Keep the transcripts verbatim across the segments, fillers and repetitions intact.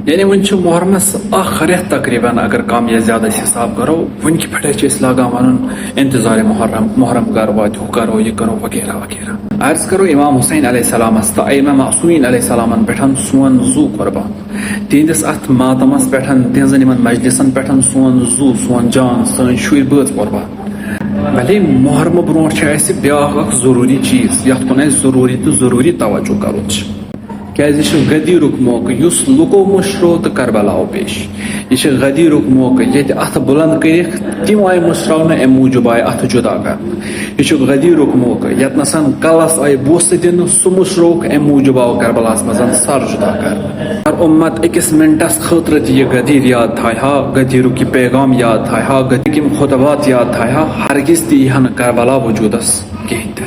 یعنی وۄنۍ چھُ محرمس اکھ رٮ۪تھ تقریباً، اگر کم یا زیادٕ أسۍ حساب کرو، وٕنہِ کہِ پٮ۪ٹھے چھِ أسۍ لاگان ونُن انتظار محرم، محرم کر واتہِ، ہُہ کرو، یہِ کرو، وغیرہ وغیرہ۔ عرض کرو امام حسین علیہ السلامس تہٕ ائمہ معصومین علیہ السلامن پٮ۪ٹھ سون زُو قربان، تِہنٛدِس اتھ ماتمس پٮ۪ٹھ، تِہنٛزن یِمن مجلسن پٮ۪ٹھ سون زُو، سون جان، سٲنۍ شُرۍ بٲژ قربان۔ بھلے محرمہٕ برونٛٹھ چھِ اَسہِ بیٛاکھ اکھ ضروٗری چیٖز، یتھ کُن اَسہِ ضروٗری تہٕ ضروٗری توجہ کرُن چھُ۔ کیازِ یہِ چھُ غدیٖرُک موقعہٕ، یُس لُکو مٔشرو تہٕ کربلا آو پیش۔ یہِ چھُ غدیٖرُک موقعہٕ، ییٚتہِ اَتھٕ بُلنٛد کٔرِکھ، تِم آیہِ مٔشراونہٕ، اَمہِ موٗجوٗب آیہِ اَتھٕ جُدا کرنہٕ۔ یہِ چھُ غدیٖرُک موقعہٕ، یَتنَسَن کَلَس آیہِ بوسہٕ دِنہٕ، سُہ مٔشرووُکھ، اَمہِ موٗجوٗب آو کربلاہَس منٛز سر جُدا کرنہٕ۔ اگر اُمت أکِس مِنٹَس خٲطرٕ تہِ یہِ غدیٖر یاد تھایہِ ہا، غدیٖرُک یہِ پیغام یاد تھایہِ ہا، غدیٖرٕکۍ یِم خطبات یاد تھایہِ ہا، ہرگز تہِ یی ہا نہٕ کربلا وجوٗدَس کِہیٖنۍ تہِ۔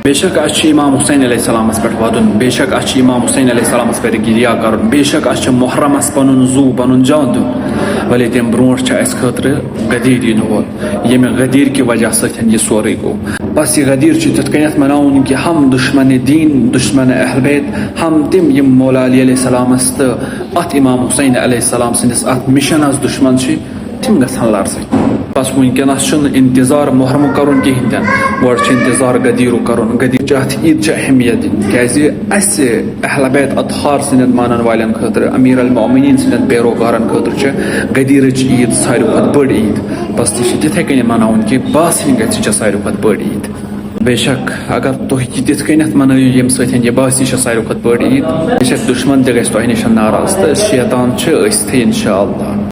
بے شک اَسہِ چھُ امام حسین علیہ السلامس پٮ۪ٹھ ودُن، بے شک اَسہِ چھُ امام حسین علیہ السلامس پٮ۪ٹھ گریہ کرُن، بے شک اَسہِ چھُ محرمس پنُن زُو، پنُن جان دیُن۔ ولی تمہِ برونٛٹھ چھُ اَسہِ خٲطرٕ غدیٖر یِنہٕ وول، ییٚمہِ غدیٖر کہِ وجہ سۭتۍ یہِ سورُے گوٚو۔ بس یہِ غدیٖر چھُ تِتھ کٔنٮ۪تھ مناوُن کہ ہم دشمن دین، دشمن اہل بیت، ہم تِم یِم مولا علی علیہ السلامس تہٕ اتھ امام حسین علیہ السلام سٕنٛدِس اتھ مشنس دشمن چھِ، تِم گژھن لرزٕنۍ۔ بس وٕنکیٚنس چھُنہٕ انتظار محرمُک کرُن کِہیٖنۍ تہِ نہٕ، گۄڈٕ چھُ انتظار غدیٖرُک کرُن۔ غدیٖر چھِ اتھ عیٖد چھِ اہمیت دِنۍ، کیازِ اسہِ اہل بیت اطہار سٕنٛدٮ۪ن مانن والٮ۪ن خٲطرٕ، امیر المومنین سٕنٛدٮ۪ن پیروکارن خٲطرٕ چھِ غدیٖرٕچ عیٖد ساروی کھۄتہٕ بٔڑ عیٖد۔ بس تہِ چھِ تِتھے کٔنۍ مناوُن کہِ باسٕنۍ گژھِ چھِ ساروی کھۄتہٕ بٔڑ عیٖد۔ بے شک اگر تُہۍ تہِ تِتھ کٔنٮ۪تھ منٲیِو، ییٚمہِ سۭتۍ یہِ باسی چھِ ساروی کھۄتہٕ بٔڑ عیٖد، بے شک دُشمن تہِ گژھِ تۄہہِ نِش ناراض تہٕ شیطان چھِ ٲستھٕے انشاءاللہ۔